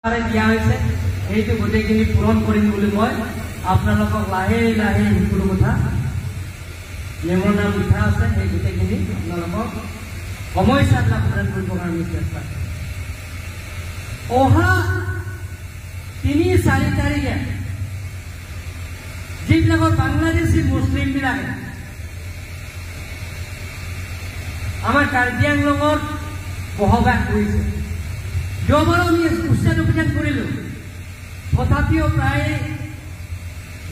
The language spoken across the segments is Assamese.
দিয়া হৈছে, সেইটো গোটেইখিনি পূৰণ কৰিম বুলি মই আপোনালোকক লাহে লাহে সকলো কথা মেমৰ নাম লিখা আছে, সেই গোটেইখিনি আপোনালোকক সমস্যাবিলাক সমাধান কৰিবৰ কাৰণে চেষ্টা কৰিম। অহা 3-4 তাৰিখে যিবিলাকৰ বাংলাদেশী মুছলিমবিলাকে আমাৰ কাৰ্বি আংলঙত বসবাস কৰিছে, যোৱাবাৰো আমি উচ্ছেদ অভিযান কৰিলোঁ, তথাপিও প্ৰায়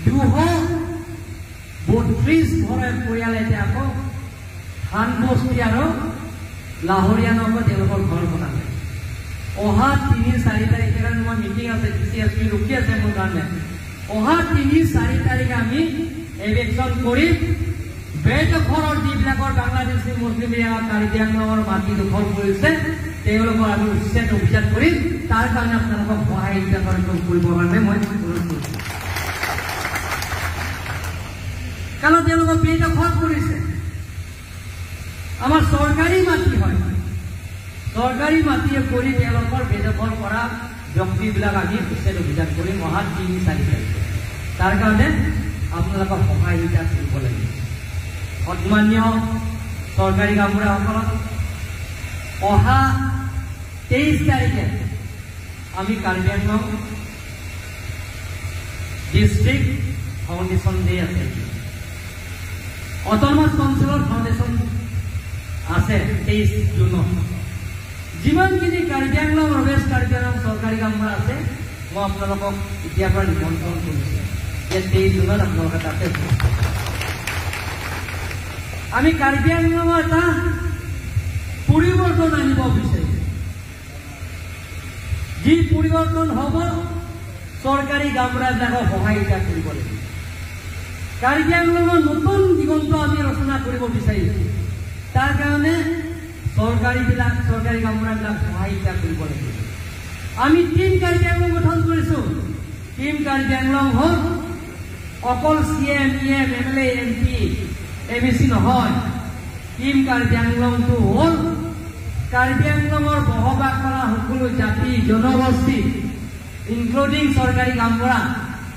232 ঘৰৰ পৰিয়ালে এতিয়া আকৌ ধানবস্তি আৰু লাহৰীয়া নগৰত তেওঁলোকৰ ঘৰ বনালে। অহা 3-4 তাৰিখে, কাৰণ মই মিটিং আছে, ডি চি এছ পি ৰখি আছে মোৰ কাৰণে, অহা 3-4 তাৰিখে আমি ইলেকশ্যন কৰিম। বেদখলৰ যিবিলাকৰ বাংলাদেশী মুছলিমবিলাকৰ কাৰ্বি আংলঙৰ মাটি দখল কৰিছে, তেওঁলোকৰ আমি উচ্ছেদ অভিযান কৰিম। তাৰ কাৰণে আপোনালোকক সহায় কৰিবৰ কাৰণে মই অনুৰোধ কৰিছোঁ, কাৰণ তেওঁলোকক বেদখল কৰিছে। আমাৰ চৰকাৰী মাটি হয়, চৰকাৰী মাটি কৰি তেওঁলোকৰ বেদখল কৰা ব্যক্তিবিলাক আমি উচ্ছেদ অভিযান কৰিম অহা 3-4 তাৰিখে। তাৰ কাৰণে আপোনালোকক সহায়িতা কৰিব লাগিব। সন্মানীয় চৰকাৰী গাঁওবুঢ়াসকলক অহা 23 তাৰিখে আমি Karbi Anglong district foundation day আছে, অট'নমাছ কাউন্সিলৰ ফাউণ্ডেশ্যন আছে 23 জুনত। যিমানখিনি কাৰ্বি আংলং আৰু ৱেষ্ট কাৰ্বি আংলং চৰকাৰী গাঁওবুঢ়া আছে, মই আপোনালোকক এতিয়াৰ পৰা নিমন্ত্ৰণ কৰিছোঁ যে 23 জুনত আপোনালোকে তাতে আমি কাৰ্বি আংলঙৰ এটা পৰিৱৰ্তন আনিব বিচাৰিছোঁ। যি পৰিৱৰ্তন হ'ব চৰকাৰী গাঁওবুঢ়াবিলাকক সহায়িতা কৰিব লাগিব। কাৰ্বি আংলঙৰ নতুন দিগন্ত আমি ৰচনা কৰিব বিচাৰিছোঁ, তাৰ কাৰণে চৰকাৰী গাঁওবুঢ়াবিলাক সহায়িতা কৰিব লাগিব। আমি টীম কাৰ্বি আংলং গঠন কৰিছোঁ। টীম কাৰ্বি আংলং হ'ল অকল C M, E M, M L A, M P, M A C নহয়। টীম কাৰ্বি আংলংটো হ'ল কাৰ্বি আংলঙৰ বসবাস কৰা সকলো জাতি জনগোষ্ঠী ইনক্লুডিং চৰকাৰী গাঁওবুঢ়া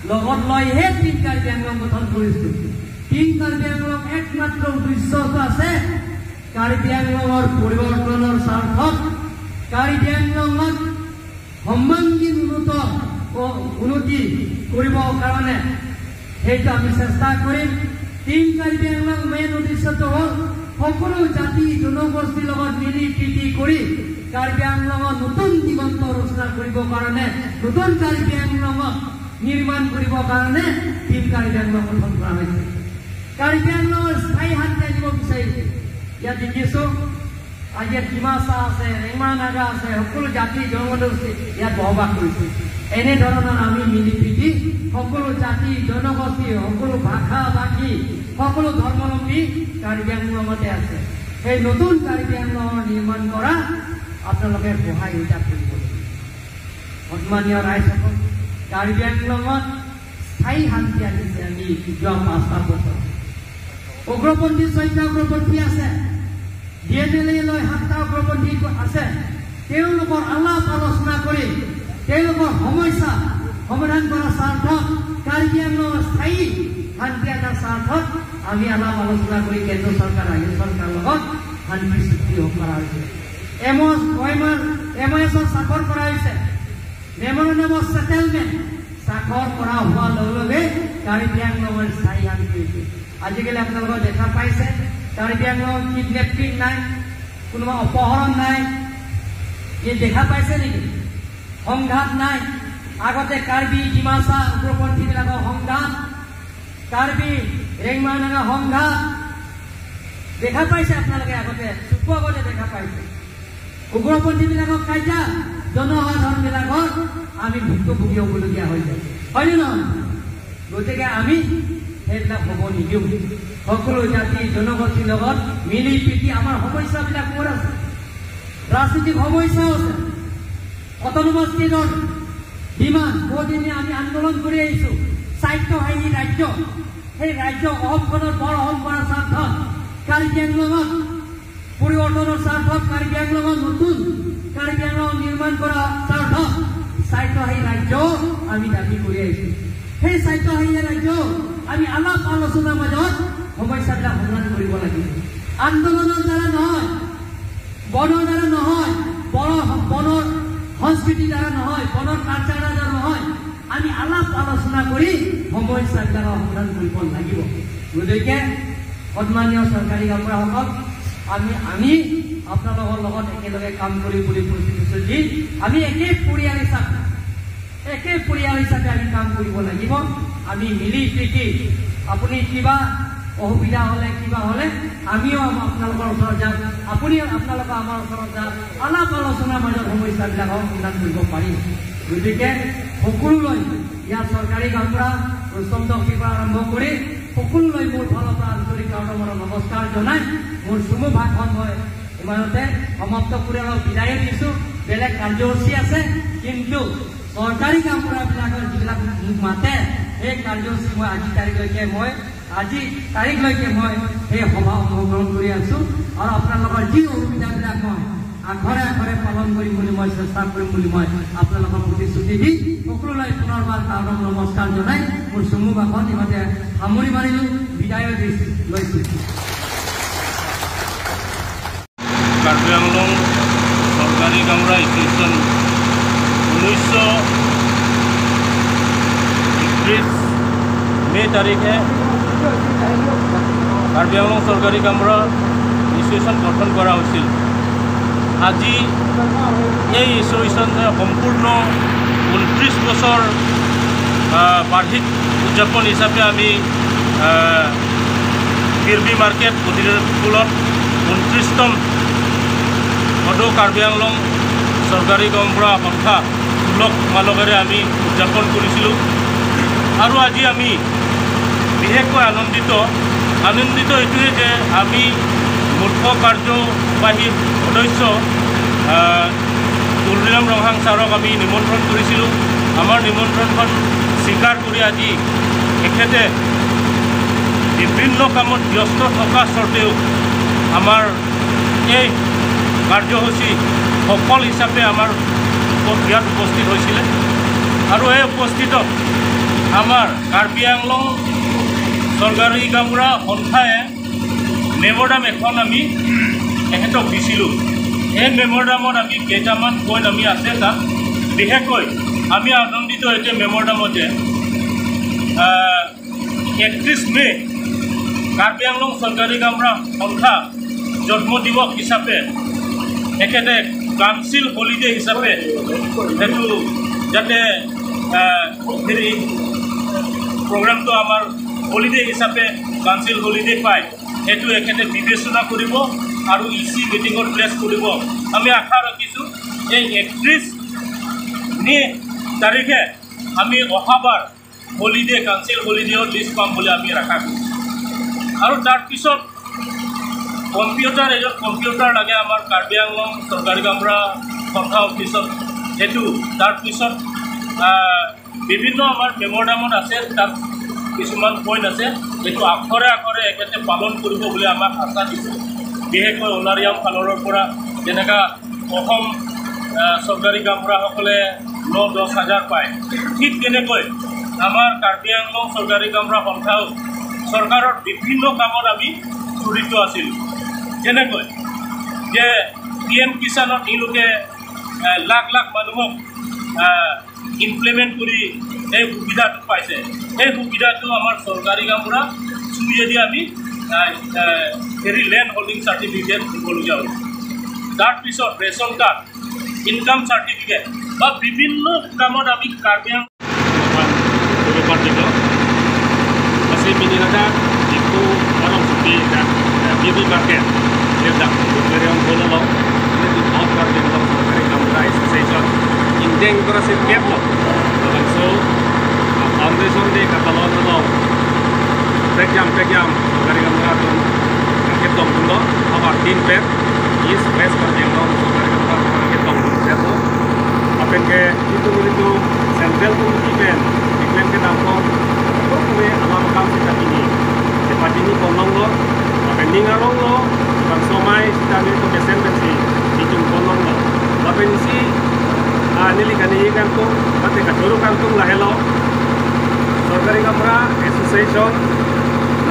লগত লৈহে টীম কাৰ্বি আংলং গঠন কৰিছোঁ। টীম কাৰ্বি আংলং একমাত্ৰ উদ্দেশ্যটো আছে কাৰ্বি আংলঙৰ পৰিৱৰ্তনৰ স্বাৰ্থত, কাৰ্বি আংলঙত সৰ্বাংগীন উন্নতি কৰিবৰ কাৰণে সেইটো আমি চেষ্টা কৰিম। টীম কাৰ্বি আংলং মেইন উদ্দেশ্যটো হ'ল সকলো জাতি জনগোষ্ঠীৰ লগত মিলি প্ৰীতি কৰি কাৰ্বি আংলঙত নতুন দিগন্ত ৰচনা কৰিবৰ কাৰণে, নতুন কাৰ্বি আংলঙত নিৰ্মাণ কৰিবৰ কাৰণে টীম কাৰ্বি আংলং গঠন কৰা হৈছে। কাৰ্বি আংলঙৰ স্থায়ী শান্তি আনিব বিচাৰিছে। ইয়াত দেখিছোঁ আজি ইয়াত ডিমাচা আছে, ৰেংমা নাগা আছে, সকলো জাতি জনগোষ্ঠী ইয়াত বসবাস কৰিছে। এনেধৰণৰ আমি মিলি প্ৰীতি সকলো জাতি জনগোষ্ঠী, সকলো ভাষা ভাষী, সকলো ধৰ্মাৱলম্বী কাৰ্বি আংলঙতে আছে। সেই নতুন কাৰ্বি আংলঙৰ নিৰ্মাণ কৰা আপোনালোকে সহায়িতা কৰিব লাগিব। সন্মানীয় ৰাইজসকল, কাৰ্বি আংলঙত স্থায়ী শান্তি আনিছে আমি যোৱা 5টা বছৰ। উগ্ৰপন্থী 6টা উগ্ৰপন্থী আছে, ডি এন এল এ লৈ 7টা উগ্ৰপন্থী আছে। তেওঁলোকৰ আলাপ আলোচনা কৰি তেওঁলোকৰ সমস্যা সমাধান কৰাৰ স্বাৰ্থত, কাৰ্বি আংলঙৰ স্থায়ী শান্তি অনাৰ স্বাৰ্থত আমি আলাপ আলোচনা কৰি কেন্দ্ৰ চৰকাৰ, ৰাজ্য চৰকাৰৰ লগত শান্তি চুক্তি কৰা হৈছে। এম এছৰ স্বাক্ষৰ কৰা হৈছে, মেমৰেণ্ডাম অফ ছেটেলমেণ্ট স্বাক্ষৰ কৰা হোৱাৰ লগে লগে কাৰ্বি আংলঙৰ স্থায়ী শান্তি হৈছে। আজিকালি আপোনালোকে দেখা পাইছে কাৰ্বি আংলঙত কিডনেপিং নাই, কোনোবা অপহৰণ নাই, এই দেখা পাইছে নেকি? সংঘাত নাই। আগতে কাৰ্বি ডিমাচা উগ্ৰপন্থীবিলাকৰ সংঘাত, কাৰ্বি ৰেংমা নাগা সংঘাত দেখা পাইছে আপোনালোকে, আগতে চকু আগতে দেখা পাইছে। উগ্ৰপন্থীবিলাকক কাজিয়া, জনসাধাৰণবিলাকৰ আমি ভুক্তভোগী হ'বলগীয়া হৈ যায়, হয়নে নহয়? গতিকে আমি সেইবিলাক হ'ব নিদিওঁ। সকলো জাতি জনগোষ্ঠীৰ লগত মিলি প্ৰীতি আমাৰ সমস্যাবিলাক ক'ত আছে, ৰাজনৈতিক সমস্যাও আছে। অট'নমাছ ষ্টেটৰ ডিমাণ্ড বহুদিনে আমি আন্দোলন কৰি আহিছোঁ। স্বায়ত্তশাসী ৰাজ্য, সেই ৰাজ্য অসমখনত বৰ অসম কৰাৰ স্বাৰ্থত, কাৰ্বি আংলঙত পৰিৱৰ্তনৰ স্বাৰ্থত, কাৰ্বি আংলঙত নতুন কাৰ্বি আংলং নিৰ্মাণ কৰাৰ স্বাৰ্থত স্বায়ত্তশাসী ৰাজ্য আমি দাবী কৰি আহিছোঁ। সেই স্বায়ত্তশাসী ৰাজ্য আমি আলাপ আলোচনাৰ মাজত সমস্যাবিলাক সমাধান কৰিব লাগিব। আন্দোলনৰ দ্বাৰা নহয়, বনৰ দ্বাৰা নহয়, বনৰ সংস্কৃতিৰ দ্বাৰা নহয়, বনৰ কালচাৰৰ দ্বাৰা নহয়, আমি আলাপ আলোচনা কৰি সমস্যাবিলাকৰ সমাধান কৰিব লাগিব। গতিকে সন্মানীয় চৰকাৰী গাঁওবুঢ়াসকল, আমি আপোনালোকৰ লগত একেলগে কাম কৰিম বুলি প্ৰতিশ্ৰুতি দি আমি একে পৰিয়াল হিচাপে আমি কাম কৰিব লাগিব। আমি মিলি জুলি আপুনি কিবা অসুবিধা হ'লে কিবা হ'লে আমিও আপোনালোকৰ ওচৰত যাম, আপুনিও আপোনালোকৰ আমাৰ ওচৰত যাম, আলাপ আলোচনাৰ মাজত সমস্যাবিলাকক সমাধান কৰিব পাৰিম। গতিকে সকলোলৈ ইয়াত চৰকাৰী গাঁওবুঢ়া ৰুস্তম দক্তিৰ পৰা আৰম্ভ কৰি সকলোলৈ মোৰ ফালৰ পৰা আন্তৰিক নমস্কাৰ জনাই মোৰ চমু ভাষণ মই ইমানতে সমাপ্ত কৰি অলপ বিদায় দিছোঁ। বেলেগ কাৰ্যসূচী আছে, কিন্তু চৰকাৰী গাঁওবুঢ়াবিলাকৰ যিবিলাক মোক মাতে সেই কাৰ্যসূচী মই আজি তাৰিখলৈকে মই সেই সভা অংশগ্ৰহণ কৰি আছোঁ আৰু আপোনালোকৰ যি অসুবিধাবিলাক মই আখৰে আখৰে পালন কৰিম বুলি মই চেষ্টা কৰিম বুলি মই আপোনালোকৰ প্ৰতিশ্ৰুতি দি সকলোলৈ পুনৰবাৰ কাৰক নমস্কাৰ জনাই মোৰ চমু ভাষণ ইমানতে সামৰি মাৰিলোঁ, বিদায় লৈছোঁ। কাৰ্বি আংলং চৰকাৰী গাঁওবুঢ়া এছ'চিয়েশ্যন 1931 মে' তাৰিখে কাৰ্বি আংলং চৰকাৰী গাঁওবুঢ়া এছ'চিয়েশ্যন গঠন কৰা হৈছিল। আজি এই এছ'চিয়েশ্যনে সম্পূৰ্ণ 29 বছৰ বাৰ্ষিক উদযাপন হিচাপে আমি কিৰ্বি মাৰ্কেট স্কুলত 29তম সদৌ কাৰ্বি আংলং চৰকাৰী গাঁওবুঢ়া সন্থা উলহ মালহেৰে আমি উদযাপন কৰিছিলোঁ। আৰু আজি আমি বিশেষকৈ আনন্দিত এইটোৱে যে আমি মুখ্য কাৰ্যবাহী সদস্য তুলৰাম ৰংহাং ছাৰক আমি নিমন্ত্ৰণ কৰিছিলোঁ। আমাৰ নিমন্ত্ৰণখন স্বীকাৰ কৰি আজি তেখেতে বিভিন্ন কামত ব্যস্ত থকা স্বত্তেও আমাৰ এই কাৰ্যসূচী সফল হিচাপে আমাৰ ইয়াত উপস্থিত হৈছিলে। আৰু এই উপস্থিতত আমাৰ কাৰ্বি আংলং চৰকাৰী গাঁওবুঢ়া সন্থাই মেম'ৰাম এখন আমি তেখেতক দিছিলোঁ। এই মেম'ৰামত আমি কেইটামান পইণ্ট আমি আছে তাত বিশেষকৈ আমি আনন্দিত এতিয়া মেম'ৰামত যে 31 মে' কাৰ্বি আংলং চৰকাৰী গাঁওবুঢ়া সন্থা জন্মদিৱস হিচাপে তেখেতে কাউন্সিল হলিডে হিচাপে সেইটো যাতে হেৰি প্ৰগ্ৰামটো আমাৰ হলিডে হিচাপে কাউন্সিল হলিডে পায় সেইটো এখেতে বিবেচনা কৰিব আৰু ই চি মিটিঙত প্লেচ কৰিব। আমি আশা ৰাখিছোঁ এই 31 মে' তাৰিখে আমি অহাবাৰ হলিডে কাউন্সিল হলিডেৰ লিষ্ট পাম বুলি আমি আশা কৰিছোঁ। আৰু তাৰপিছত কম্পিউটাৰ এজন কম্পিউটাৰ লাগে আমাৰ কাৰ্বি আংলং চৰকাৰী গাঁওবুঢ়া সন্থা অফিচত সেইটো। তাৰপিছত বিভিন্ন আমাৰ মেম'ৰামত আছে, তাত কিছুমান পইণ্ট আছে সেইটো আখৰে আখৰে এখেতে পালন কৰিব বুলি আমাক আশা দিছে। বিশেষকৈ অনাৰিয়াম ফালৰ পৰা যেনেকুৱা অসম চৰকাৰী গাঁওবুঢ়াসকলে 9-10 হাজাৰ পায়, ঠিক তেনেকৈ আমাৰ কাৰ্বি আংলং চৰকাৰী গাঁওবুঢ়া সন্থাও চৰকাৰৰ বিভিন্ন কামত আমি জড়িত আছিলোঁ। যেনেকৈ যে পি এম কিষাণত তেওঁলোকে লাখ লাখ মানুহক ইমপ্লিমেণ্ট কৰি এই সুবিধাটো পাইছে। সেই সুবিধাটো আমাৰ চৰকাৰী গাঁওবুঢ়া চুইয়েদি আমি হেৰি লেণ্ড হোল্ডিং চাৰ্টিফিকেট দিবলগীয়া হৈছে। তাৰপিছত ৰেচন কাৰ্ড, ইনকাম চাৰ্টিফিকেট বা বিভিন্ন কামত আমি Karbi Anglong Foundation de katalon lo prekyam prekyam sokari gamra tun ke tong lo abar tin pet is west Karbi Anglong sokari gamra ke tong pet lo apen ke itu itu central committee pen iklen ke nam ko ko kome amam kam sita ini sepatini konong lo apen ningarong lo bang somai sita ni to kesen pen si itung konong lo apen si kanili kani kantung mate ka joru kantung lahelo Sarkari Gamra Association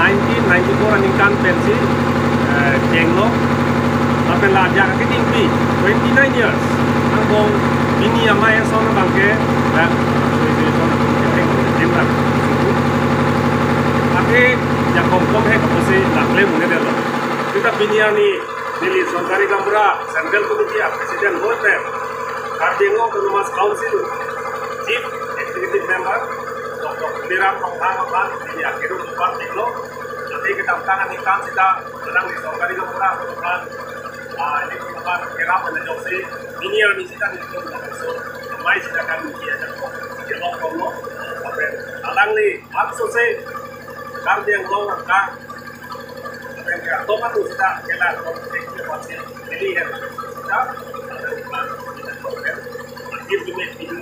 1994 aning kan pensi jenglo lapen la ja ka kiting pi 29 years ang bong bini amaya sona bangke association akong keteng jemra ake ja kom kom he kapose lakle mune delo kita biniani Delhi Sarkari Gamra Central Committee President hote Karbi Anglong Autonomous Council Chief Executive Member Dr. Kuliram Thang Apan ini akhiru lupa tinglo jadi kita tangan ikan kita sedang di Sarkari Gamra kan ini bukan kira pada joksi ini yang disita di so mai sita kan dia jatuh jelok kollo sampai alang ni maksud se Karbi Anglong angka sampai ke tomat tu sita kela konteks jadi ya sita akhir duit itu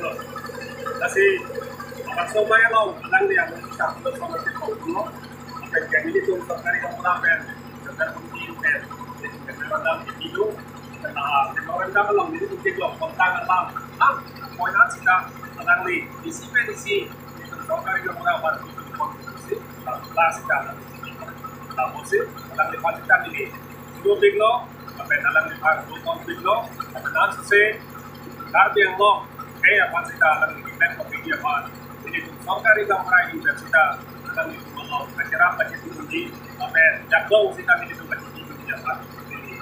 kasi maksud mai lo alang ni yang sita sama si kollo sampai jadi itu Sarkari Gamra pen Central Committee pen itu pemerintah kalau jadi untuk lo kontak alam ah poin sita alang ni isi pen isi itu Sarkari Gamra baru itu kontribusi kelas sita tapos alang ni pasita ni dua biglo sampai alang ni par dua biglo sampai nanti se Karbi Anglong eh apa sita alang ni pen komiti apa jadi Sarkari Gamra ini sita alang ni kalau acara apa itu di sampai jago sita ni itu apa jadi